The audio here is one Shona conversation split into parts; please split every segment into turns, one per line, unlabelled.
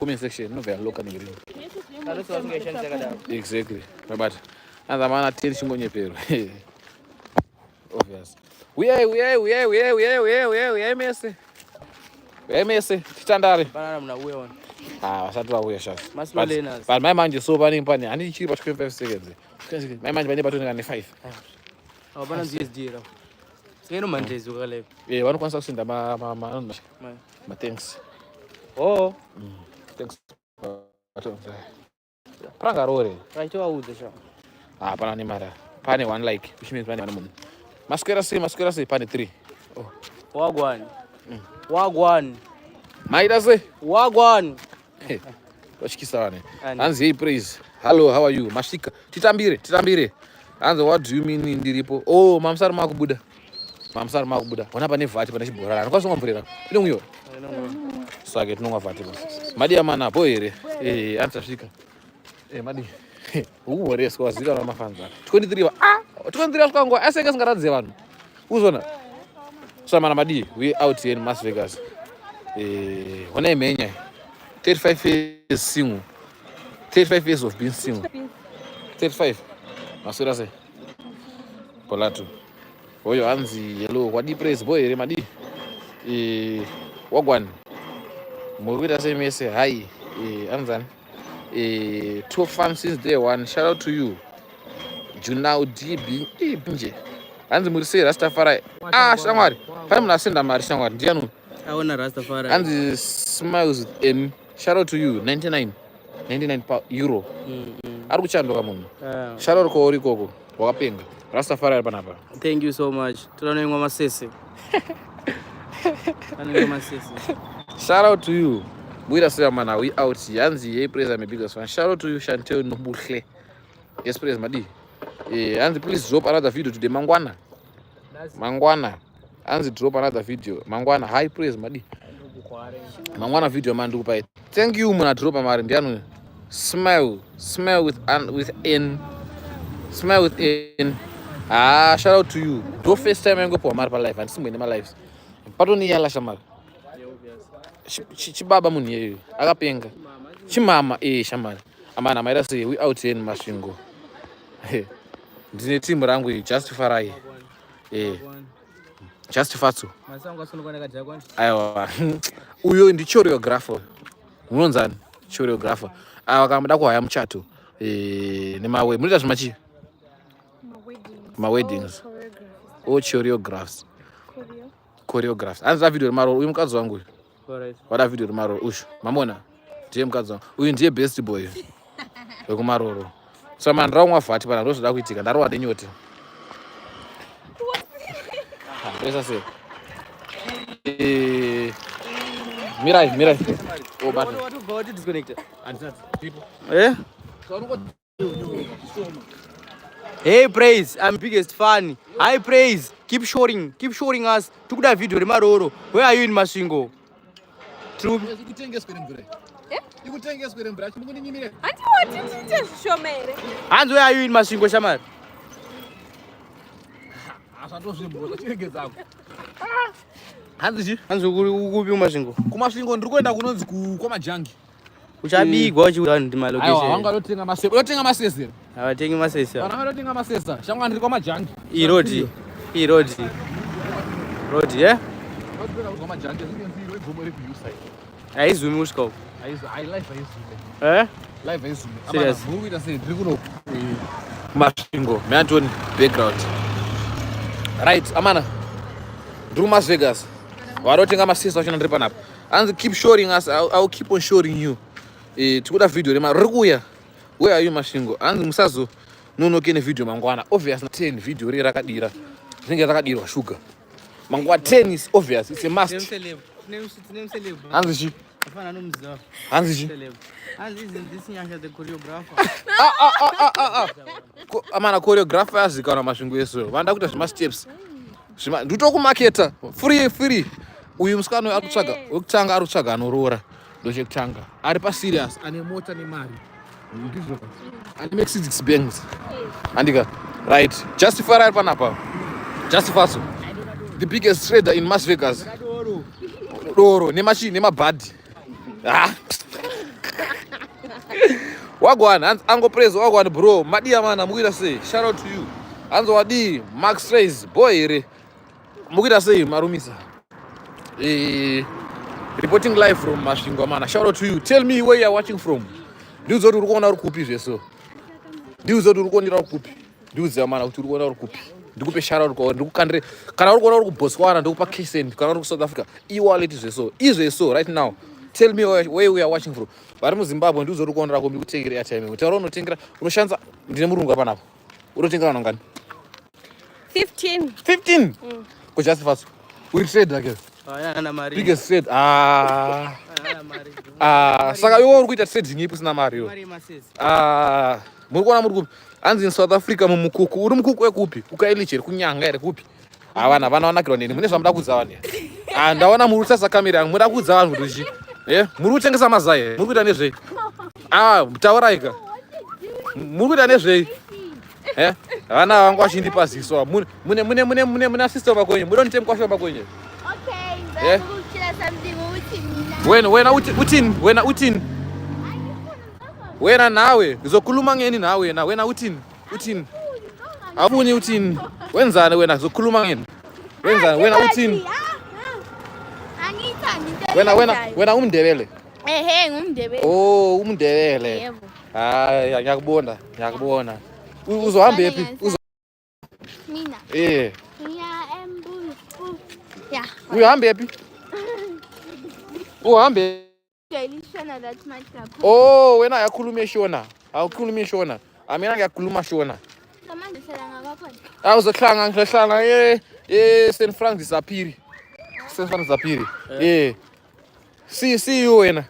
Comment section inobva yaloka negreen. Exactly. Mabata. Anza mana 10 chingonyepero. Obvious. Uyai, uyai, uyai, uyai, uyai, uyai, uyai, uyai mese. Uyai mese titandare.
Panana muna uya wona.
Ah, vasati vauya shasi.
Ma slow learners.
But mai manje so pane pane handiti chiri pa 25 seconds. Mai manje pane patoneka ne 5.
Hapana USD ra. Saka ino mandezi wakalive.
Eh, vanokwanisa kusenda ma ma ma ma thanks.
Oh.
Thanks. Pranga rore.
Raitovaudza sha.
Ah, pana nemari. Pane one like, which means pane munhu. Maswera sei, maswera sei, pane 3. Oh.
Wagwan. Wagwan.
Maita sei?
Wagwan.
Totyisa vane. Hanzi hey Praise. Hello, how are you? Masvika. Titambire, titambire. Hanzi what do you mean ndiripo? Oh, mamusari makubuda. Mamusari makubuda. Hona pane vhati pane chibhorani. Anokwanisa kumwa mvura here? Inomwiwa. Saka tinomwa vhati basi. Madi amana po here? Eh, anzi tasvika. Eh, madi. Ukuhoreswa wazika na mafanza. 23 wa ah, 23 asvika nguva asenge asingaratidze vanhu. Uzona. So mana madi, we out here in Las Vegas. Eh, hona imhenya. 35 years single. 35 years of being single. 35. Maswera sei? Polato. Oyo hanzi hello, kwadi Praise boy here madi? Eh, wagwan. Muri kuita sei mese? Hi. Eh, anzani? Eh, top fan since day one. Shout out to you. Junau DB. Eh, nje. Hanzi muri sei Rastafari? Ah, shamwari. Pane munhu asenda mari shamwari. Ndiani uyu?
Aona Rastafari.
Hanzi smiles with N. Shout out to you. 99. 99 pa euro. Ari kuchandoka munhu.
Ah,
Shout out kwauri ikoko. Wakapenga. Rastafari ari panapa.
Thank you so much. Toda masese. Anoimwa masese.
Shout out to you. Bwira sei mana we out. Hanzi hey Praise, I'm a biggest fan. Shout out to you Chantel Nobuhle. Yes Praise madi. Eh, hanzi please drop another video today mangwana. Mangwana. Hanzi drop another video. Mangwana. Hi Praise madi. Mangwana video man ndikupai. Thank you munhu adropa mari ndiani uyu? Smile, smile with an, with n. Smile with n. Ah, shout out to you. Ndo first time yangopiwa mari pa live. Handisimboende ma lives. Patoniyala shamari. Chibaba munhu iyeyu akapenga chimama e shamari amana maita sei we out here in Masvingo. Ndine timu rangu iyi, Just Farai, Just Fatso.
Masango asunukana kadhakwa.
Aiwa, uyo ndi choreographer munonzani choreographer ava kana muda kuhaya muchato nemawe munoita zvemachi maweddings o choreographs choreographs. Hanzi da video remaroro. Uyu mukadzi wangu uyu.
Alright.
Wada video remaroro ushu mamona ndiye mukadzi wangu uyu, ndiye best boy wekumaroro. So man, ndaumwa vhati pana ndozvoda kuitika, ndarowa nenyota. Ndoisa sei? Mirai, mirai. Oh, bata.
Watobva wati disconnect.
Handisati.
Eh? Hey Praise, I'm biggest fan. Hi Praise, keep showing us. Tukuda video remaroro. Where are you in Masvingo? True.
Ikutengeswe remvura. Ikutengeswe remvura. Chimbondinyimire.
Handiwati tiite zvishoma here?
Hanzi where are you in Masvingo shamari?
Asatozvimboza chiregedzako. Hanzi chi?
Hanzi uri ukupi muMasvingo?
KuMasvingo ndiri kuenda kunonzi kwamajangi.
Uchabigwa uchiudza vanhu kuti
Aiwa,
malocation.
vanga vanotenga masesa. Unotenga masesa here?
Havatengi masesa.
Vana vanotenga masesa. Shamwa, ndiri kwamajangi.
Irodi. Irodi. Rodi, eh?
Kwamajangi igomo rekuuside.
Haizumi kusvika uko.
Live haizume.
Eh?
Live haizume.
Serious?
Muri kuita sei? Ndiri kuno Masvingo. Meantoni background. Right, amana. Ndiri kuMas Vegas. Varotenga masesa vachona ndiri panapa. Hanzi keep showing us. I'll keep on showing you. Eh, tikuda video rema riri kuuya. Where are you Masvingo? Hanzi musazo nonoke nevideo mangwana. Obvious 10 video riri rakadira. Rinenge rakadirwa sugar. Mangwana 10 is obvious. It's a must. Hanzi chi? Hanzi chi?
Hanzi isn't this Nyasha the choreographer?
Ah, ah, ah, ah, ah, ah. Amana choreographer azikanwa Masvingo eso. Vanoda kuita zvemasteps. Zvima nditokumaketa free free. Uyu musikana uyu ari kutsvaga wekutanga, ari kutsvaga anoroora. Ndochekutanga. Ari paserious, ane mota nemari. Ndizvo. Ane Mercedes Benz. Andika. Right. Justify ari panapa. Just Faso. The biggest trader in Las Vegas. Doro nemachi nemabhadhi. Ah. Wagwan, hanzi Ango Praise wagwan bro. Madiya mana mukuita sei? Shout out to you. Hanzi wadii Max Rays boy here. Mukuita sei marumisa? Eh, reporting live from Masvingo mana. Shout out to you. Tell me where you are watching from. Ndiudze kuti uri kuona uri kupi zveso. Ndiudze kuti uri kuonera uri kupi. Ndiudze mana kuti uri kuona uri kupi. Ndikupe shout out kwauri, ndikukandire. Kana uri kuona uri kuBotswana ndikupa Ksen, kana uri kuSouth Africa, e-wallet zveso. Izveso right now. Tell me where we are watching from. Vari muZimbabwe ndiudze uri kuonera kupi ndikutengere airtime. Taura unotengera, unoshandisa ndine murungu apa napo. Unotengera vanhu ngani?
15.
15. Kujust fast. We trade like
Ana mari.
biggest trade. Ah.
Ana mari.
Ah, saka iwe uri kuita trading ipi usina mari iwe?
Mari yemasesi.
Ah, muri kuona muri kupi? Hanzi in South Africa mumukuku. Uri mukuku wekupi? Kukailichi here kunyanga here kupi? Ah, vana vana vanakirwa neni. Mune zvamuda kuudza vanhu. Ah, ndaona muri kutarisa kamera yangu. Muda kuudza vanhu kuti chi? Eh, muri kutengesa mazai here? Muri kuita nezvei? Ah, taurai ka. Muri kuita nezvei? Eh, vana vangu vachindipa ziso. Mune mune mune mune mune mune sister vakwenyu. Muda ndite mukwasha vakwenyu.
Okay,
Eh?
ngizokutshela something ukuthi mina
Wena wena uthi uthini? Wena uthini? Wena nawe ngizokhuluma ngeni nawe wena wena uthini? Uthini? Awufuni uthini? Wenzani wena ngizokhuluma ngeni? Wenzani wena uthini?
Angiyithandi into
Wena wena
eyenzayo.
wena umndebele.
Ehe, ngumndebele.
Oh, umndebele.
Yebo.
Hayi, ngiyakubona, ngiyakubona. Uzohamba ephi? Uzo
Mina
eh,
ngiya eMbuzi. Ya.
uhambe ephi? Uhambe.
Ngijwayele iShona that much kakhulu.
Oh, wena uyakhuluma iShona. Awukhuluma iShona. Ah, mina ngiyakhuluma Shona.
Manje uhlala ngakwakhona.
Ah, uzohlanga ngihlala eh eh St Francis Aphiri. St Francis Aphiri. Eh. See you wena.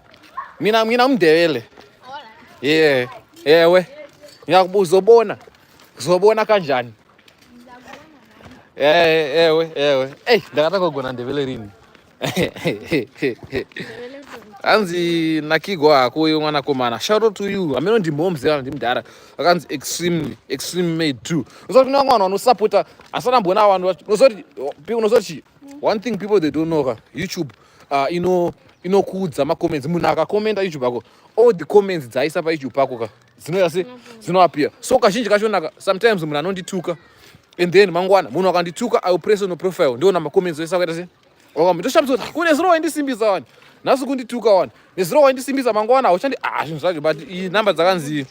Mina umndebele.
Alright.
Yeah. Ewe. Ngiyakubuza uzobona. Uzobona kanjani? Eh ewe ewe. Ey, ndakatanga kugona ndebele rini. Hanzi nakigwa hako iwe mwanakomana. Shout out to you. Ameno ndi moms kana ndi mudhara. Akanzi extremely extreme made too. Uzoti kuna vamwe vanhu vanosapota asana mbona vanhu unozoti unozoti one thing people they don't know ka YouTube ino inokuudza macomments munhu akakomenda YouTube ako all the comments dzaisa paYouTube pako ka dzinoita se dzinoappear so kazhinji kachonaka sometimes munhu anondituka and then mangwana munhu akandituka I will press on your profile ndiona macomments ese akaita se ndoshamisa kuti kune zuro waindisimbisa wani nhasi kundituka wani nezuro waindisimbisa mangwana hauchandi ah zvinhu zvacho but iyi namba dzakanzi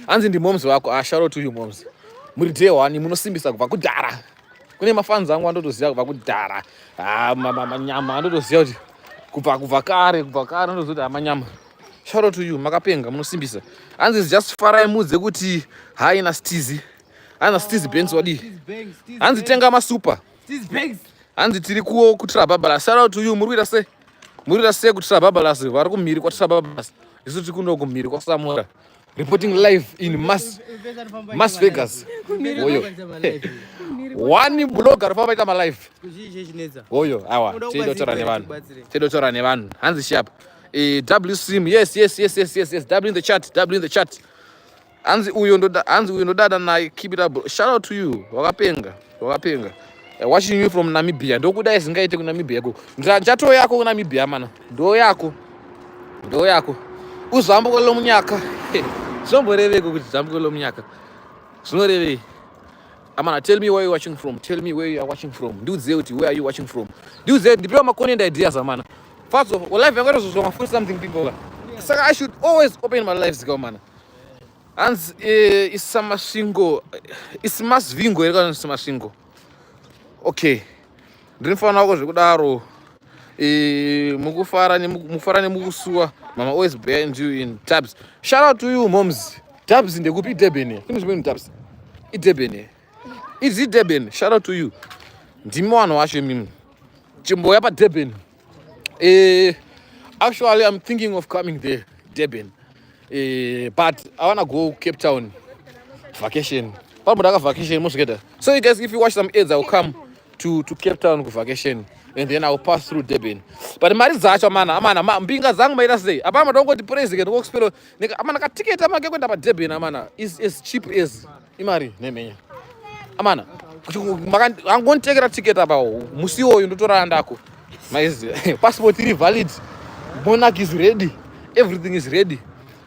hanzi ndi moms vako. Ah, shout out to you moms, muri day one munosimbisa kubva kudhara. Kune mafans angu andotoziva kubva kudhara. Ah, manyama andotoziva kuti kubva kare andotoziva kuti amanyama. Shout out to you, makapenga, munosimbisa. Hanzi just farai mudze kuti haina stizi, hanzi Stizi Banks wadii? Hanzi tenga masuper. Hanzi tiri kuwo kuTrababalas. Shout out to you. Muri kuita sei? Muri kuita sei kuTrababalas? Vari kumhiri kwaTrababalas, isu tiri kuno kumhiri kwaSamora, reporting live in Mas Vegas. Oyo one blogger rofamba ita malive oyo. Awa, teidotaura nevanhu, teidotaura nevanhu. Hanzi sharp W stream. Yes, W in the chat, W in the chat. Hanzi uyo ndoda, hanzi uyo ndodada naye. Keep it up bro. Shout out to you, wakapenga, wakapenga. Watching you from Namibia. Ndokudai zingaite kuNamibia ko njato yako kuNamibia mana ndo yako, ndo yako. Uzambuko lomunyaka zvinomboreveko kuti zambuko lomunyaka zvinorevei? Amana, tell me where you watching from. Tell me where you are watching from. Ndiudziye kuti where are you watching from. Ndiudziye, ndipewa macontent ideas amana. Fatso live yangu itozozwa ma 40 something people ka, saka I should always open my lives ka mana. Hanzi isamasvingo, isimasvingo here kana isimasvingo? Okay, ndiri mufana wako zvekudaro. Mukufara mukufara nemukusuwa mama, always behind you in Dubs. Shout out to you moms. Dubs ndekupi? IDurban? Kune zvimweni Dubs, iDurban, idzi Durban. Shout out to you, ndimi vanhu vacho imimi. Chimboya paDurban. Actually I'm thinking of coming there, Durban, but I wanna go Cape Town vacation. Panombodaka vacation mosviketa. So you guys, if you watch some ads, I will come to Cape Town kuvacation and then I will pass through Durban. But mari dzacho amana, amana mbinga dzangu maita sei apa? Madongoti president wokuspero amana katiketi amana kekuenda paDurban amana is as cheap as imari nemhenya amana. Angonditekera tiketi apa musi iwoyo ndotora ndako maizi. Passport iri valid, monarch is ready, everything is ready,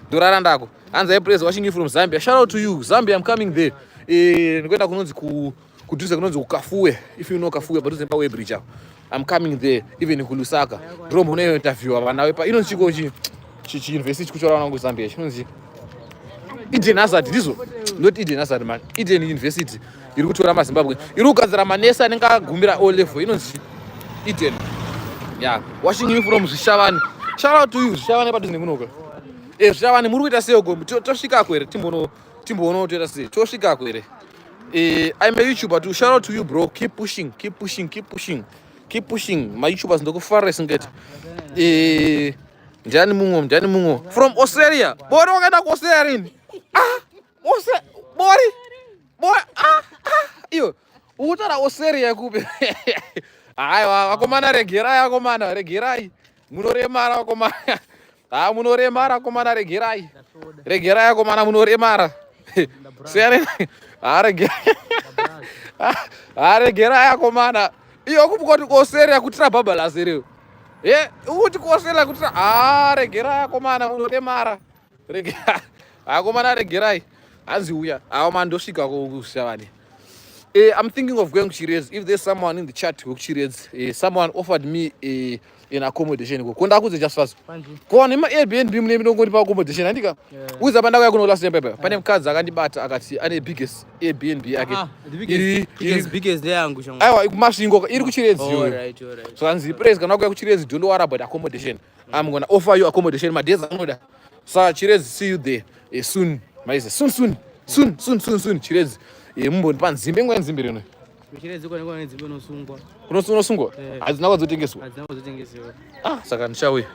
ndorara ndako. Hanzi hi Praise, watching you from Zambia. Shout out to you Zambia, I'm coming there. Eh, ndikuenda kunonzi ku kudhuze kunonzi kuKafuwe, if you know Kafuwe, padhuze paWay Bridge apo. I'm coming there, even kuLusaka ndirombo interview vana vepa inonzi chiko chi chi university chikutora vana kuZambia chinonzi Eden Hazard. Ndizvo, not Eden Hazard man, Eden University iri kutora maZimbabwe, iri kugadzira manesi anenge agumira O level, inonzi Eden. Yeah, watching you from Zvishavane. Shout out to you Zvishavane, padhuze nekunoka. Eh, Zvishavane, muri kuita sei uko? Tosvikako here? Timbono toita sei? Tosvikako here? Eh, I'm a YouTuber too. Shout out to you bro, keep pushing, keep pushing, keep pushing, keep pushing. My YouTubers ndokufarira singeti. Eh, ndiani mumwe? Ndiani mumwe from Australia? Bori, wakaenda kuAustralia rini? Ah, ose bori bori, ah ah, iyo ukutaura Australia kupi? Aiwa vakomana, regerai vakomana, regerai, munoremara vakomana. Ha, munoremara vakomana, regerai, regerai vakomana, munoremara. Siyane, ha, regerai, ha, regerai vakomana. Iyo kupuka kuti kuAustralia kutira bhabhalas here? Ye, ukuti kuAustralia kutira? Ha, regerai vakomana, munoremara. Akomana, regerai. Hanzi uya awa, ndosvika kuShavane. I'm thinking of going kuChiredzi. If there's someone in the chat wekuChiredzi, someone offered me an accommodation iko kondakudze just fast kona ima-Airbnb mune minongondipa accommodation handika. Uza pandakauya kuno last time, pane mukadzi akandibata akati ane biggest Airbnb yake.
Ah, the biggest, biggest ndeyangu shamwari.
Aiwa, kuMasvingo, iri kuChiredzi iyoyo.
Alright.
So hanzi, Praise, kana wakuya kuChiredzi, don't worry about accommodation, I'm gonna offer you accommodation madays anoda. Saka Chiredzi, see you there soon maize, soon soon soon soon soon soon. Chiredzi, mumbondipa nzimbe, nguva yenzimbe rino.
Kuchiredzi kwane nzimbe unosungwa.
Unosungwa?
Eh.
Hadzina kwadzotengeswa?
Hadzina kuzotengesewa.
Ah, saka ndichauya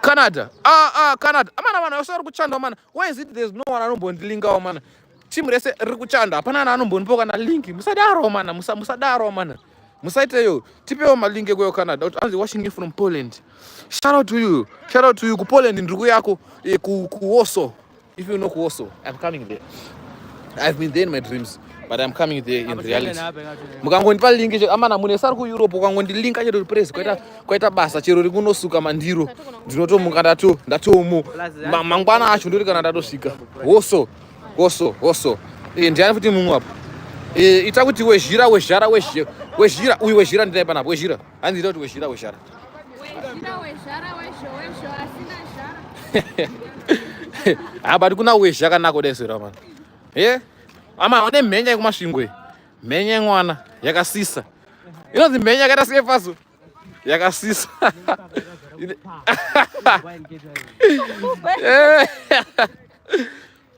Canada. Ah ah, Canada amana, vanhu vose vari kuchanda mana. Why is it there's no one anombondilingawo mana? Timu rese riri kuchanda, hapana ana anombondipawo kana link. Musadaro mana, musadaro mana, musaiteyo. Tipewo malink ekuyo Canada. Kuti anzi watching you from Poland. Shout out to you, shout out to you kuPoland. Ndiri kuyako, kuWarsaw, if you know kuWarsaw. I'm coming there. I've been there in my dreams, but I'm coming there in reality. Mukangondipa link chero amana, munhu ese ari kuEurope, ukangondilinka chero Praise, kwaita basa chero rikunosuka mandiro, ndinotomuka ndatomo. Mangwana acho ndori kana ndatosvika Warsaw, Warsaw, Warsaw. Eh, ndiani futi mumwe apo? Eh, ita kuti wezhira, wezhara, wezhira uyu, wezhira, ndidai panapo wezhira. Hanzi ita kuti wezhira, wezhara.
Wezhira, wezhara, wezho, wezho, asina zhara.
Ha, but kuna wezha kanaka kudai sera mana. Ye ama une mhenya yekuMasvingo iyi, mhenya yemwana yakasisa, inonzi mhenya yakaita sefaso yakasisa. Eh.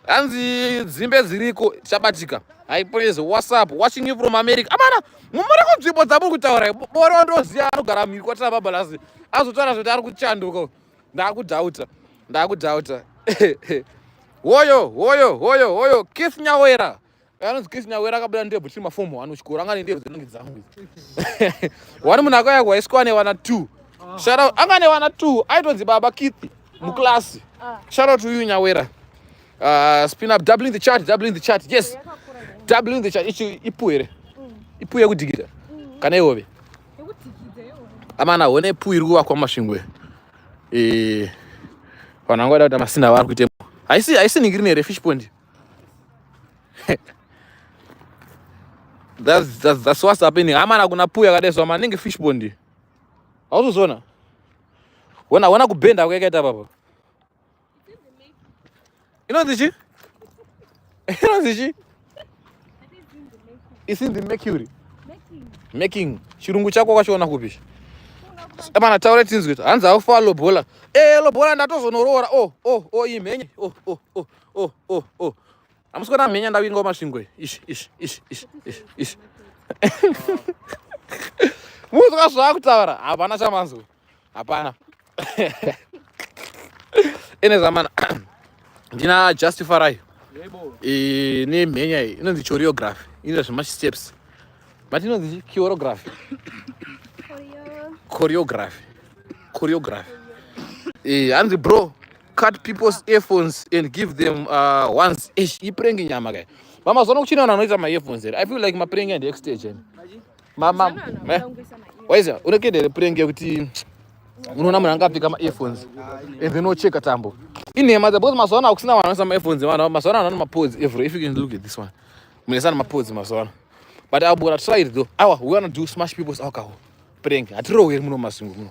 Hanzi dzimbe dziriko, tichabatika. Hi Praise, what's up? Watching you from America. Amana, mumuri kunzvimbo dzamuri kutaura, bore wandoziva anogara mhiri kwatira babhalasi azotaura zvoti ari kuchanduka. Ndakudhauta, ndakudhauta. Hoyo hoyo hoyo hoyo, Keith Nyawera. Anonzi Keith Nyawera, akabuda ndebvu tiri mafomu 1 kuchikoro, anga nendebvu dzinenge dzangu idzi. Wani munhu akauya kuhaischool ane vana 2. Shout out, anga ane vana 2, aitonzi baba Keith muklasi. Shout out to you Nyawera. Spin up, doubling the chat, doubling the chat, yes, doubling the chat. Ichi ipu here? Ipu yekudhikita kana ihove? Amana, hone pu iri kuvakwa muMasvingo. Eh, vanhu vangoda kuti masina vari kuite haisi ningirine here fish pond? That's what's happening amana. Kuna pu yakadeswa maningi, fish pond, hauzozona. Ona, ona kubhenda kwakaita papo. Inonzi chi? Inonzi chi? It's in the mercury making. Chirungu chako wakachiona kupi amana? Taura tinzwe. Hanzi haufa lobola. E, lobola ndatozonoroora. Oh, iyi mhenye. Oh, hamusi kuona mhenya ndavingawo Masvingo? Ishi ishi ishi ishi ishi ishi, muzwa zvakutaura, hapana chamanzwa, hapana. Ene zamana, ndina Justifarai nemhenya iyi inonzi choreography, inoita zvemasteps, but inonzi choreography. Choreography, choreography. Hanzi bro, cut people's earphones and give them ones. Ish, iprank nyama kai. Mamazoona kuchina vanhu vanoita maearphones here? I feel like maprank and extage. Waiziva unokedha here prank yekuti Unoona munhu anga apfeka ma-earphones and then ocheka tambo. Inhema dza because mazuva ano hakusina vanhu vanoisa ma-earphones vanhu mazuva ano vanhu vane mapods every if you can look at this one. Munhu ese ane mapods mazuva ano. But I will try it though. Awa, we wanna do smash people's alcohol. Prank. Hatirohwi muno masingo muno.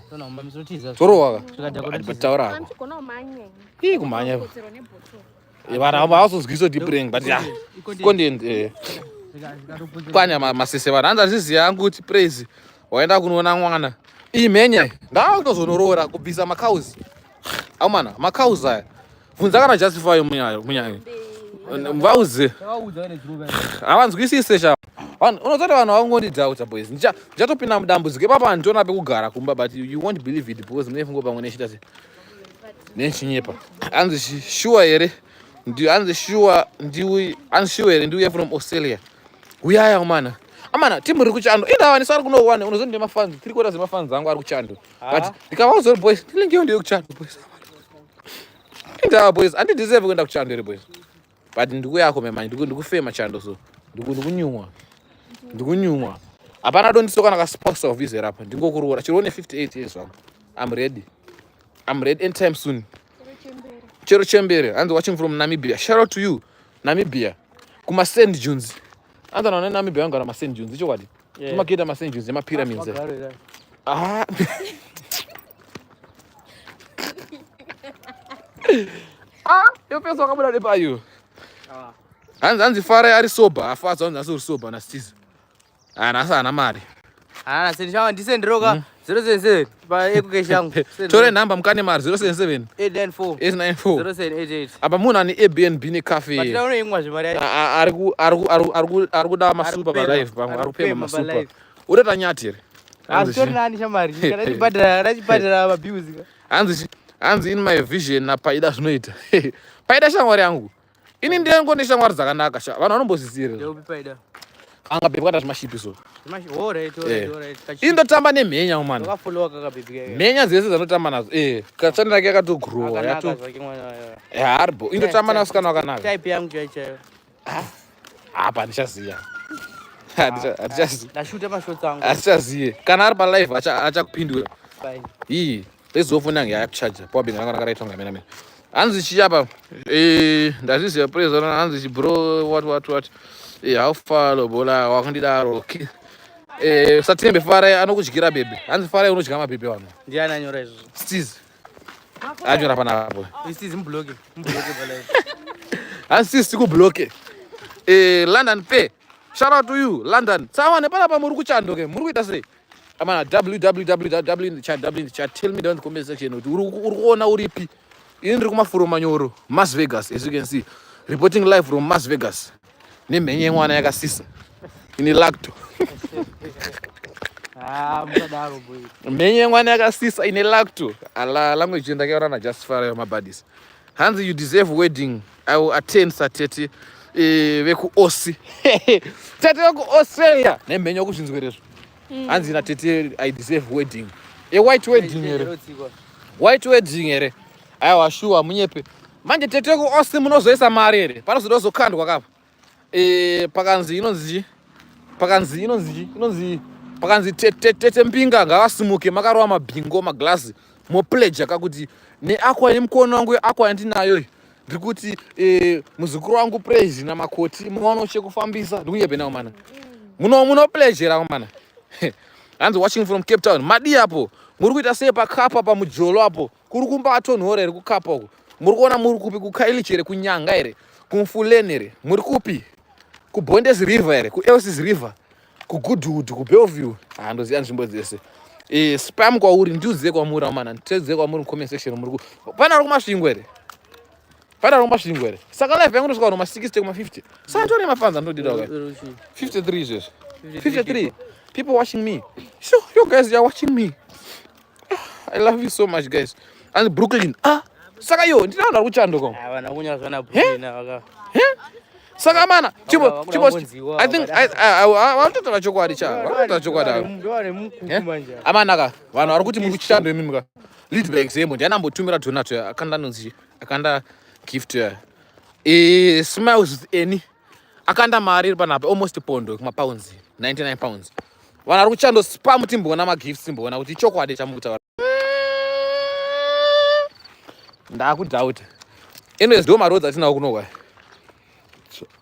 Torohwa ka. Taura hako. Ii kumhanya. Vanhu ava havazonzwisi kuti prank but yeah. Content eh. Kwanya masese vanhu. Hanzi aziziya yangu kuti praise waenda kunoona mwana. Iyi mhenya iyi. Ndaakutozonoroora kubvisa makauzi. Amana, makauzi aya. Bvunza kana justify munyayo munyayo. Vauze. Havanzwisise sha. Vanhu unozoti vanhu vangondidhauta boys. Ndichatopinda mudambudziko ipapa handiona pekugara kumba but you won't believe it because mune fungo pamwe nechita se. Nechinyepa. Hanzi sure here? Ndi hanzi sure ndiwi hanzi sure here ndiuye from Australia. Uyaya umana. Amana timu riri kuchando. Indawa nisari kunowana unozoti ndemafans 3 quarters emafans angu ari kuchando. But ndikavaudza kuti boys ndinenge ndiyo kuchando boys. Indawa boys andideserve kuenda kuchando here boys. But ndikuyako manje ndikufema chando so. Ndikunyumwa. Ndikunyumwa. Hapana dondiso kana kaspouse of izera apa. Ndingokuroora. Chero une 58 years wangu. I'm ready. I'm ready anytime soon. Chero chembere. Hanzi watching from Namibia. Shout out to you. Namibia. Kuma Sand Dunes. Hanzi ana Namibia vangara ma Sand Dunes. Ichokwadi. Yeah. Timaketa ma Sand Dunes ema pyramids. Ah. Ah, yo pesa wakabuda nepayo. Ah. Hanzi hanzi Farai ari sober, afadza hanzi asi uri sober na Steve. Ah, nhasi haana mari.
Ah, sendishawa ndisendiroka 077 pa ekukeshi yangu.
Tore nhamba mukane mari 077
894
894
0788.
apa munhu ane Airbnb necafe.
But unoimwa zvemari yacho.
Ari ku ari ku ari ku ari kuda masupa pa
kupema,
live pamwe
ari
ari kupema
kupema pa
masupa.
live.
Unoita nyati here? Hanzi
Asitori nani shamari. Kana chibhadhara, kana chibhadhara mabills.
Hanzi hanzi in my vision naPaida zvinoita. Paida shamwari yangu. Ini ndinenge neshamwari dzakanaka sha. Vanhu vanombozviziva.
Ndeupi Paida?
Anga bhebhi kana zvimashipi so.
Zvimashi. Alright, alright,
Eh.
alright.
Ini ndotamba nemhenya mwana.
Ndakafollowa kaka bhebhi kake.
Mhenya dzese dzanotamba nadzo. Eh, kachani rake yakatogrowa
Akanaka
yato.
zvake mwana wayo.
Eh, haribo. Ini ndotamba nasikana wakanaka.
Type yangu chaiyo chaiyo.
Apa handichaziya. Handichaziya.
Ndashuta mashots angu.
Handichaziye. Kana ari pa live achakupindura.
Bye.
Ii, let's go phone yangu yakuchaja. Power bank ranga rakaraitwa ngamena mena. Hanzi chii apa? Eh, ndazviziva praise hanzi chi bro what what what. Eh, how far lobola wakandidaro. Eh, satembe Farai anokudyira bebe. Hanzi Farai unodya mabebe vanhu.
Ndiani anyora izvozvo?
Stiz. Anyora panapo.
Stiz mubloke. Mubloke palive.
Hanzi Stiz tikubloke. Eh, London Pay. Shout out to you, London. Sawa nepanapa muri kuchando ke. Muri kuita sei? Amana www in the chat, w in the chat. Tell me down in the comment section kuti uri kuona uripi. Ini ndiri kumafuro manyoro, Las Vegas as you can see. Reporting live from Las Vegas. Nemhenye yemwana yakasisa. Ini lacto.
Ah, musadaro boy.
Mhenye yemwana yakasisa ine lacto. Ala language ndakaona na Just Fire mabadis. Hanzi you deserve wedding. I will attend satete eh, veku Aussie. Tete veku Australia. Nemhenye kuzvinzwerezvo. Hanzi na tete I deserve wedding. A white wedding here. White wedding here. Aiwa shuwa munyepe. Manje tete ku Aussie munozoisa mari here? Panozoda kuzokandwa kapa. Eh, pakanzi inonzi chi? Pakanzi inonzi chi? Inonzi pakanzi tete tete mbinga ngavasimuke makarova mabhingo maglass mopledge kakuti neakwa yemukono wangu yeakwa yandinayo iyi ndiri kuti eh, muzukuru wangu Praise namakoti muone chekufambisa ndikunyepe nawo mana muno munopledgera mana hanzi watching from Cape Town madii apo muri kuita sei pakapa pamujolo apo kuri kumbatonhora here kukapa uko muri kuona muri kupi kuKailichi here kunyanga here kumfuleni here muri kupi kubondes river here kuelsis river kugoodwood kubellevue handoziva nzvimbo dzese e, spam kwauri ndiudziye kwamuri amana nditedziye kwamuri mucomment section muri ku pane ari kumasvingo here pane ari kumasvingo here saka live yangu ndosvika vanhu ma60 kuma50 saka nditore mafanzi andodida ka 53 izvezvi 53 people watching me sure you guys you are watching me I love you so much guys and Brooklyn ah saka yo ndina vanhu vari kuchando ko
Ah, vana kunyora zvana Brooklyn ava.
saka mana chipo
Vakuda
chipo
kungonziwa,
I think
vakadaro.
vanototaura chokwadi cha vanototaura chokwadi ava
Ndovane mukuku
Eh?
manje.
amanaka vanhu vari kuti muri kuchando imimi ka lead by example ndiani ambotumira donut ya akanda nonzi akanda gift ya eh smiles with any akanda mari iri panapa almost pondo kumapounds 99 pounds vanhu vari kuchando spam timboona magifts timboona kuti ichokwadi chamukutaura. Ndakudhauta. Anyways, ndo maroads atinawo kuno kwa.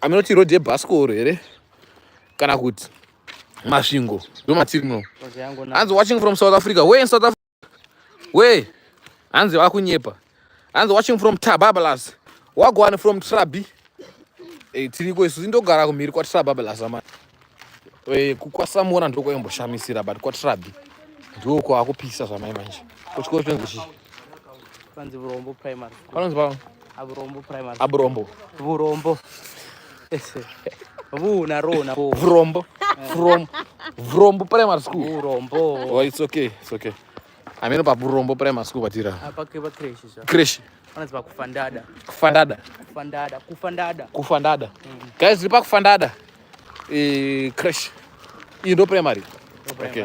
Aminoti road yebhasikoro here kana kuti Masvingo ndo matiri muno. Hanzi watching from South Africa. Where in South Africa? Where? Hanzi vakunyepa. Hanzi watching from Tababalas. Wagwan from Trabi. Eh, tiriko isu ndogara kumhiri kwaTrababalas ama. Eh, kukwasamona ndokwaimboshamisira but kwaTrabi ndiko kwakupisa zvamai manje. Kuchikoro chinonzi chii?
Panzi Vurombo Primary.
Panonzi pa?
Aburombo Primary.
Aburombo.
Vurombo. Vu na ro na bo.
Vurombo. From Vurombo Primary School.
Vurombo.
Oh, it's okay. It's okay. Ameno pa Vurombo Primary School patira.
Apa ke pa creche zva.
Creche.
Panonzi pa Kufandada.
Kufandada.
Kufandada, Kufandada.
Kufandada. Guys, tiri pa Kufandada. Eh, creche. Iyi ndo primary. Okay.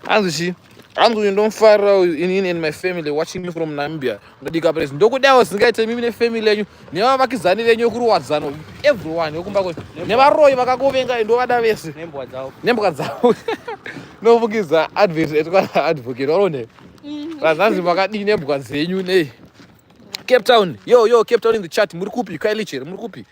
Hanzi chi? Hanzi uyu ndomufarira uyu inini and my family watching you from Namibia. Ndodika press. Ndokudawo zingaite mimi nefamily yenyu nevavakizani venyu vekuruwadzano everyone wekumba kwenyu nevaroyi vakakuvengai ndovada vese.
Nembwa dzavo.
Nembwa dzavo. Nofukidza advert etwa advocate waone. Vanzi makadii nembwa dzenyu nei. Cape Town. Yo yo Cape Town in the chat. Muri kupi? Kailicheri muri kupi?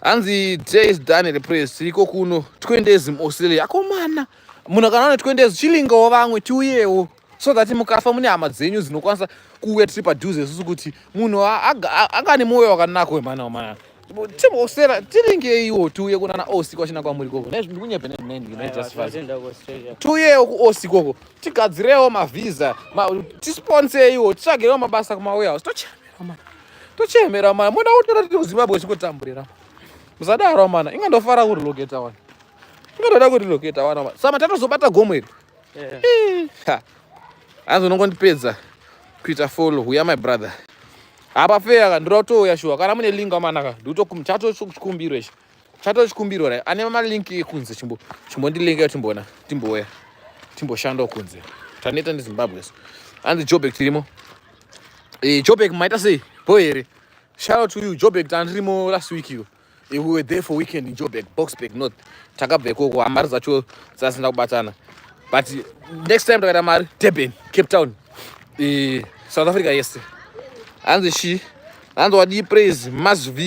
Hanzi days done repress tiriko kuno 20 days muAustralia. Akomana munhu kana une 20 days chilingawo vamwe tiuyewo so that mukafa mune hama dzenyu dzinokwanisa kuuya tiri padhuze isusu kuti munhu anga ane mwoyo wakanaka wemwana wamana timosera tilingeiwo tiuye kunana osi kwachina kwamuri koko ndikunyepe tiuyewo kuosi koko tigadzirewo mavhisa tisponseiwo titsvagirewo mabasa kumawarehouse tochemera mana tochemera mana moda kutora tiri kuzimbabwe chikotamburira musadaro mana inga ndofara kurelocata wana inga ndoda kurelocata wana sama tatozobata gomo iri hanzi unongondipedza kuita follow huya my brother apa feya ka ndoda kutouya shuwa kana mune link amanaka ndikutochatochikumbiro ichi chatochikumbiro ra ane malink ekunze chimbo chimbondilinka timboona timbouya timboshandawo kunze taneta nezimbabwe so hanzi jobek tirimo e, jobek maita sei bo here shout out to you jobek tandirimo last week iyo eh, we were there for weekend in jobek boxburg north takabva ikoko mari dzacho dzasina kubatana but next time takaita mari durban cape town e, south africa yese hanzi shi hanzi wadii praise mazv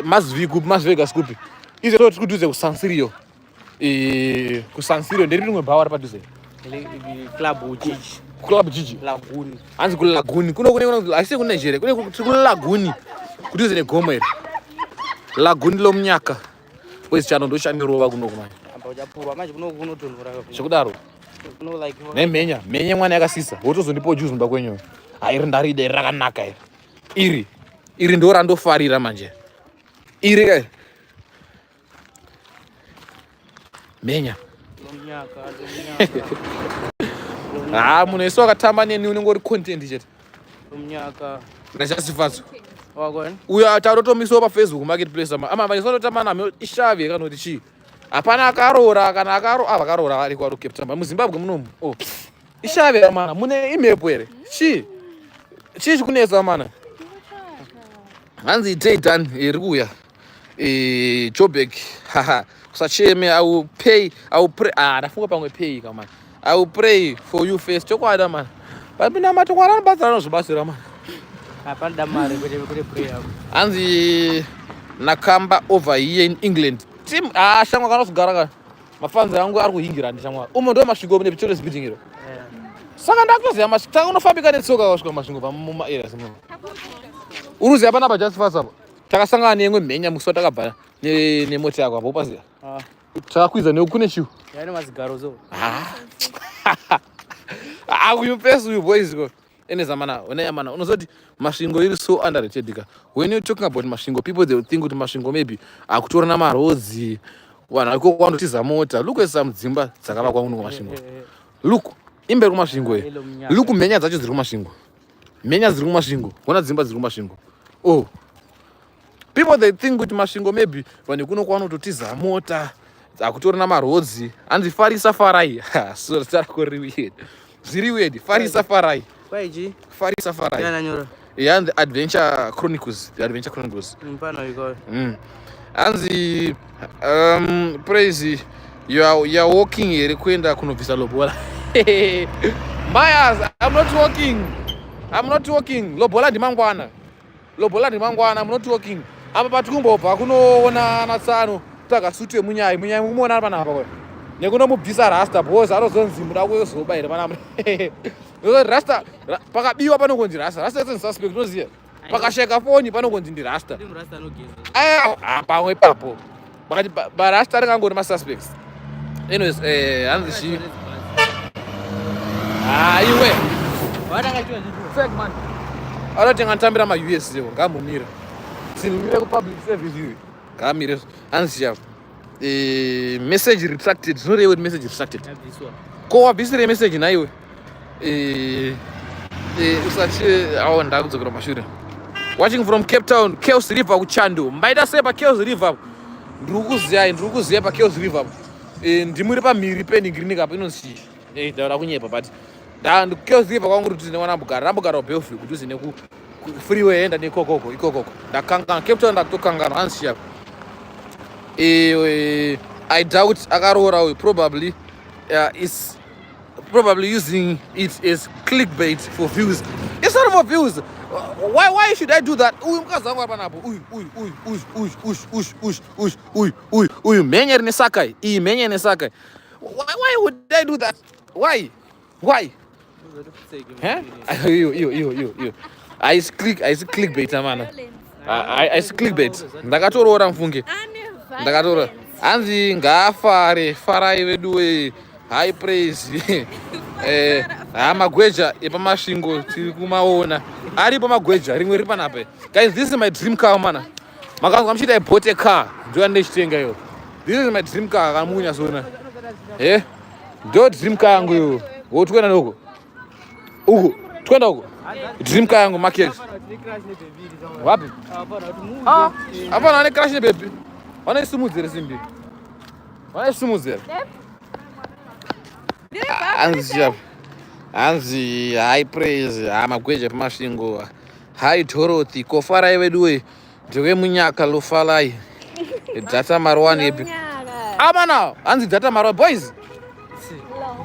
mazv kupi mazvegas kupi izvo tiri kudhuze kusansirio e, kusansirio nderi rimwe bhawa ri padhuze
club jiji
club jiji
laguni
hanzi kulaguni kuno kune haisi kunigeria kune tiri kulaguni kudhuze negomo iri laguni lomunyaka wezi chano ndochandirova kuno kumanje zvekudaro nemhenya mhenya mwana yakasisa wotozondipawo juzi mumba kwenyu hairi ndarida iri rakanaka iri iri iri ndo randofarira manje iri kai mhenya haa munhu wese wakatamba neni unenge uri content chete nachasifatso uyo atatotomisawo pafacebook marketplace ama ama nami ishavi kana kuti chii hapana akaroora kana akaro ah, vakaroora variko vari kucape town muzimbabwe munomu oh ishave amana mune imhepo here chii chii chikunetsa amana hanzi itei done iri kuuya eh, jobek haha usacheme i will pay i will pray ah ndafunga pamwe pay kamana i will pray for you first chokwadi amana but minamato kwari anobatsira anozvibatsira amana
hapana mari kwete kwete prayer
hanzi nakamba over here in england team ah shamwa kanozogara ka mafanzi angu ari kuhingira ndi shamwa umo ndo masvingo mune children's building iro saka ndakutoziva masvingo saka unofambika netsoka wasvika masvingo pamuma areas muno uruziva panapa just fast apa takasangana neimwe mhenya musi watakabva nemota yako apo upaziva ah. takakwidza nekune chiu
yaine mazigaro so
ah. ah uyu pesi uyu boys ko ene zamana one yamana unozoti masvingo iri so underrated ka when you talking about masvingo people they will think kuti masvingo maybe akutorana marodzi vanhu ikoko vanotiza mota look at some dzimba dzakavakwa kuno kumasvingo look imba iri kumasvingo iyi look mhenya dzacho dziri kumasvingo mhenya dziri kumasvingo ona dzimba dziri kumasvingo oh people they think kuti masvingo maybe vanhu kuno kwanototiza mota akutorina marodzi hanzi farisa farai so zita rako riri weird zviri weird farisa farai farisa farai yeah, the adventure chronicles the adventure chronicles Hanzi praise you are, you are walking here kuenda kunobvisa lobola Myers, I'm not walking. I'm not working. Lobola ndimangwana. Lobola ndimangwana. I'm not working. Apa patikumbobva kunoona natsano tsvaga sutu yemunyai. Munyai mukumuona panapa kwa. Nekunomubvisa rasta because anozonzi muda kuzoba here panapa. Rasta pakabiwa panongonzi rasta. Rasta is suspect unoziva. Pakasheka foni panongonzi ndi rasta. Ah, pamwe ipapo. Pakati barasta ringangori ma suspects. Anyways, eh hanzi chi Ah, iwe. Anotenga nditambira ma US iwo ngamumira. Sinimire ku public service iwe. Ngamire. Hanzi chi eh message retracted. Zvinoreva kuti message retracted. Ko wabvisire message nhaiwe? Eh eh usati awo ndakudzokera mashure. Watching from Cape Town, Chaos River kuchando. Mbaita sei pa Chaos River? Ndiri kuziya, ndiri kuziya pa Chaos River. Eh ndimuri pamhiri peningirinika apo inonzi chii? Eh ndaura kunyepa but nda Chaos River kwangu kuti ndinowana mbugara. Ndambogara kuBellview kudhuze neku freeway enda nekokoko ikokoko. Ndakangana Cape Town ndakutokangana hanzi chii apa. Eh I doubt akaroora uyu probably is probably using it as clickbait for views. It's not for views. Why should I do that? Uyu mukadzi wangu ari panapo. Uyu uyu uyu uyu uyu uyu uyu uyu uyu uyu uyu uyu mhenye rine saka iyi. Iyi mhenye ine saka. Why would I do that? Why? Why? Eh? Iyo iyo iyo iyo iyo. Haisi click, haisi clickbait amana. Haisi clickbait. Ndakatoroora mfunge. Ndakatora. Hanzi ngaafare, farai veduwe. High praise. Eh, ha magweja epamasvingo tiri kumaona. Aripo magweja, rimwe riri panapa. Guys, this is my dream car mana. Makanzwa muchiti I bought a car. Ndiyo yandinochitenga iyo. This is my dream car kana mukunyasoona. Eh? Ndo dream car yangu iyo. Wotoenda noko. Uku, twenda uku. Dream car yangu Mark X. Wapi? Ah, hapana ane crash nebaby. Vanoisimudzira simbi. Vanoisimudzira. Hanzi hanzi high praise ha magweja pamasvingo. Hi Dorothy, kofarai veduwe. Ndewe munyaka lofalai. Data marwani epi. Amana, hanzi data marwani boys.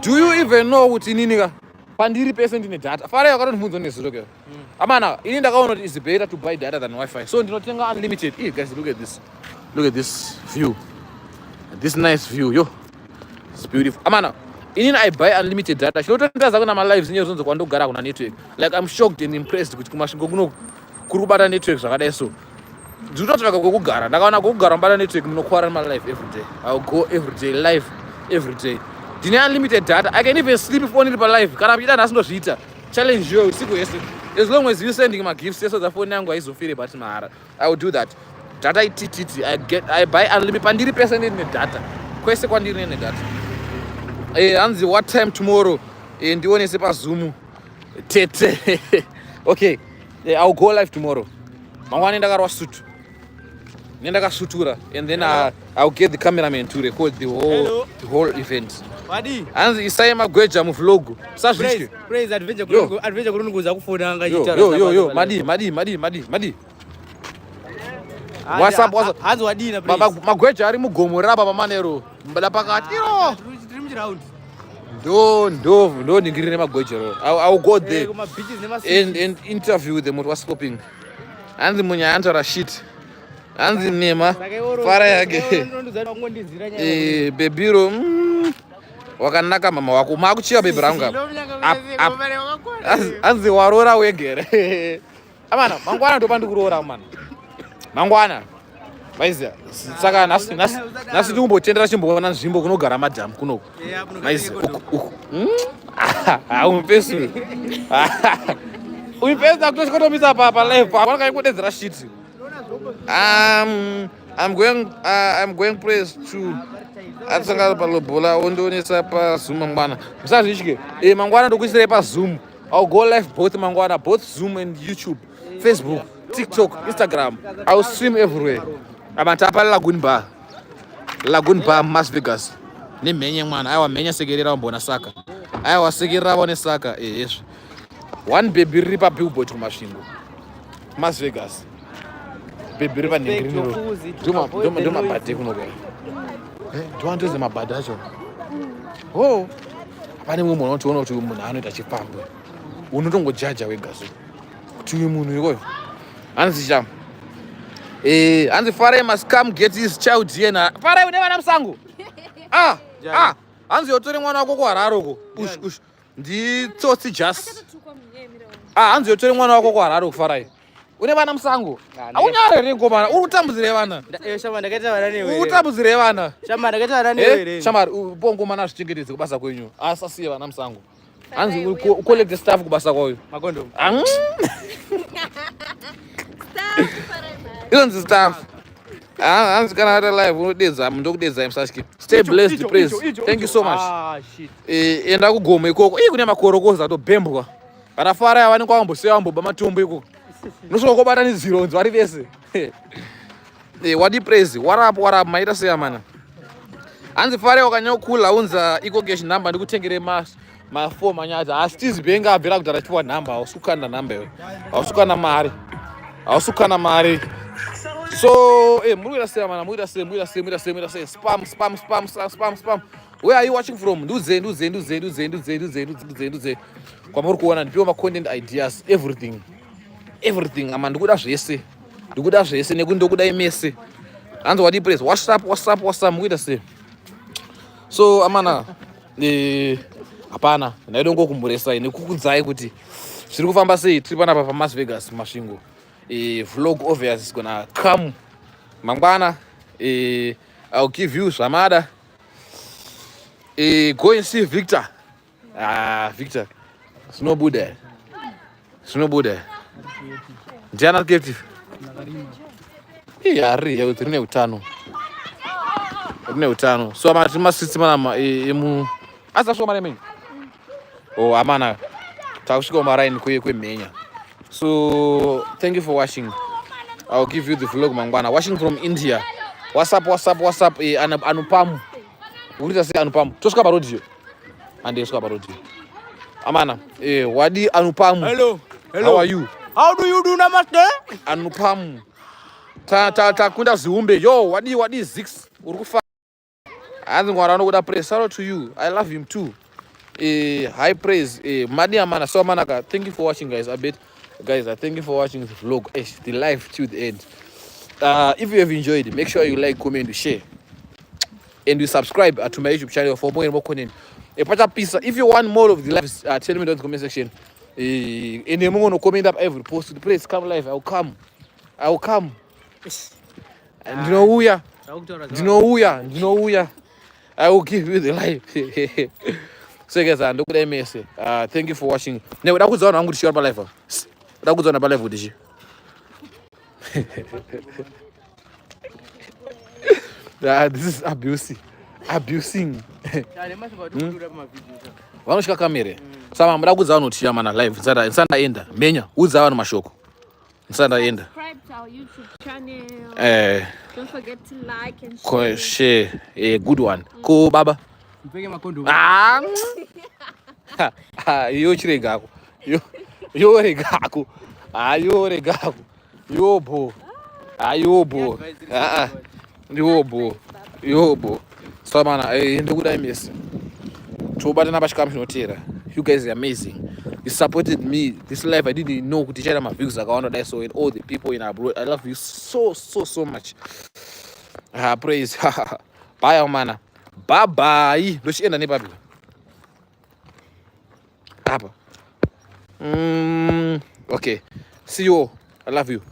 Do you even know kuti inini ka pandiri pese ndine data. Farai wakatondibvunza nezuro ke. Amana, ini ndakaona kuti it's better to buy data than wifi. So ndinotenga unlimited. Eh guys, look at this. Look at this view. This nice view, yo. It's beautiful. Amana, inini I buy unlimited data. Chinotondaza kuna ma lives nyaya zonzo kwandogara kuna network. Like I'm shocked and impressed kuti kumasvingo kuno kuri kubata network zvakadai so. Ndiri kutotsvaga kwekugara. Ndakaona kwekugara mubata network munokwara ma live every day. I'll go every day live every day. Ndine unlimited data. I can even sleep phone iri pa live. Kana muchida nhasi ndozviita. Challenge yo usiku yese. As long as you sending my gifts yeso dza phone yangu haizofire but mahara. I will do that. Data itititi. I get I buy unlimited pandiri pese ndine data. Kwese kwandiri ndine data. Eh hanzi what time tomorrow? Eh ndionese pa Zoom. Tete. Okay. Eh, I'll go live tomorrow. Mangwana ndakarwa sutu. Nendakasutura and then I'll get the cameraman to record the whole event.
Wadi.
Hanzi isai magweja muvlog. Usazvitye.
Praise adventure
Yo.
kurungu adventure kurunguza kufona anga
Yo
chitara.
yo yo yo madi madi madi madi madi. WhatsApp, WhatsApp.
Hanzi wadii na praise.
Magweja ari mugomo rapa pamanero. Mbada pakati iro.
Tiri muchiround.
Ndo ndo ndo ningirire nemagweja ro. I'll go there
Kuma beaches nema
and interview them what was popping. Hanzi munyaya anotaura shit. Hanzi nema fara yake. Eh, bebiro wakanaka mama wako makuchiva bebi rangu apa. Up, up. Hanzi waroora wegere. Amana mangwana ndopandikuroora mana. Mangwana. Maiziya. Saka nhasi nhasi nhasi ndikumbotendera chimboona nzvimbo kunogara madhamu kunoku. Maiziya uku uku. Ah, umupesi uyu. Umupesi akutosvikotomisa pa pa live pa. Vanenge kudedzera shit. I'm going praise to atsanga palobola ondionesa pa Zoom mangwana. Musazvitye. Eh mangwana ndokuisirai pa Zoom. I'll go live both mangwana, both Zoom and YouTube, Facebook, TikTok, Instagram. I'll stream everywhere. Abantu apa Lagoon Bar. Lagoon Bar Las Vegas. Nemhenye mwana. Aiwa mhenya sekerera wambona saka. Aiwa sekerera waone saka. Eh yesvo. One baby riri pa billboard kuMasvingo. Las Vegas. Baby riri panhingiriniro. Ndo mabhadhe kunoku. Eh, ndo mabhadhe acho. Oh. Pane mumwe munhu unotoona kuti munhu anoita chifambo. Unotongojaja wega so kuti uyu munhu ikoyo hanzi cha eh, hanzi Farai must come get his child here na Farai une vana musango. Ah, ah, hanzi yotore mwana wako kuHarare uko. Ush ush. Nditsotsi just. Ah, hanzi yotore mwana wako kuHarare uko Farai. Une vana musango. Aunyare here ngomana? Uri kutambudzire vana.
Eh, shama ndakaita vana newe.
Uri kutambudzire vana.
Shama ndakaita vana newe
here. Eh, Shama pongomana azvichengetedze kubasa kwenyu. Asasiye vana musango. Hanzi ucollect staff kubasa kwayo.
Makondomu.
Inonzi staff. Ah, hanzi kana ari live unodedza ndokudedzai musatye. Stay blessed praise. Thank you so much.
Ah, shit.
Eh, enda kugomo ikoko. Ii kune makorokoza atobhembwa. Kana fara yavanenge vambosiya vamboba matombo ikoko. Unosvika kobatanidzira unzi vari vese. Eh, wadi praise. What up, what up? Maita sei amana? Hanzi fare wakanyanya kukula unza iko cash number ndikutengere ma ma4 manyadza. Asi tizibenga abvira kudhara chipiwa number, hausi kukanda number iwe. Hausi kukanda mari. Hausi kukanda mari. So, eh, muri kuita sei amana? Muri kuita sei? Muri kuita sei? Muri kuita sei? Muri kuita sei? Spam, spam, spam, spam, spam, spam. Where are you watching from? Ndiudzei, ndiudzei, ndiudzei, ndiudzei, ndiudzei, ndiudzei, ndiudzei, ndiudzei. Kwamuri kuona ndipiwe ma content ideas, everything. Everything ama ndikuda zvese. Ndikuda zvese nekuti ndokudai mese. Hanzi wadi praise. What's up, what's up, what's up? Mukuita sei? So amana eh hapana ndaidongokumburesai nekukudzai kuti zviri kufamba sei tiri panapa paMas Vegas Masvingo. Eh, vlog obvious is gonna come mangwana. Eh, I'll give you zvamada. Eh, go and see Victor. Ah, Victor. Zvinobuda. Zvinobuda. Ndiana ari creative? Iya, ari health rine utano. Rine utano. So ama tiri masitsi manama emu asi asvika mari menyu. Oh, amana. Takusvika maraini kwe kwemhenya. So, thank you for watching. I'll give you the vlog mangwana. Watching from India. What's up, what's up, what's up? Eh, Anupamu. Urikuita sei Anupamu? Tosvika parodhiyo. Handei svika parodhiyo. Amana, eh, wadi Anupamu.
Hello. Hello.
How are you?
How do you do namaste?
Anupamu. Ta ta takunda ziumbe. Yo, wadi wadi Zix. Uri kufa. Hanzi ngwara anokuda praise. Shout out to you. I love him too. Eh, high praise. Eh, madi amana. So amanaka. Thank you for watching guys. I bet guys, I thank you for watching the vlog. Eh, the live till the end. If you have enjoyed, make sure you like, comment, share. And you subscribe to my YouTube channel for more and more content. Eh, pachapisa. If you want more of the lives, tell me down in the comment section. Eh, and I'm gonna comment up every post. Please come live. I'll come. I'll come. Ndinouya. Ndinouya. Ndinouya. I will give you the life. So guys, ndokudai mese. Thank you for watching. Ne uda kudza vanhu vangu kuti chivari pa live. Uda kudza vanhu pa live kuti chi. Ah, this is abuse. Abusing. Vanosvika kamere. Saka muda kudza vanhu kuti mana live ndisati ndaenda. Menya, udza vanhu mashoko. Ndisati ndaenda.
Subscribe to our YouTube channel.
Eh,
Don't forget to like and
ko
share.
share. Eh, good one. Ko baba.
Mpeke makondomu.
Ah. Ha, iyo chiregako. Yo yo regako. Ah, yo regako. Yo bo. Ah, yo bo. Ah ah. Yo bo. Yo bo. So mana, eh ndokudai mese. Tobatana pachikamu chinotera. You guys are amazing. You supported me. This life I didn't know kuti ichaita maviews akawanda dai so and all the people in abroad. I love you so so so much. Ah, praise. Bye mana. Bye bye. Ndochienda nepapi? Apa. Okay. See you all. I love you.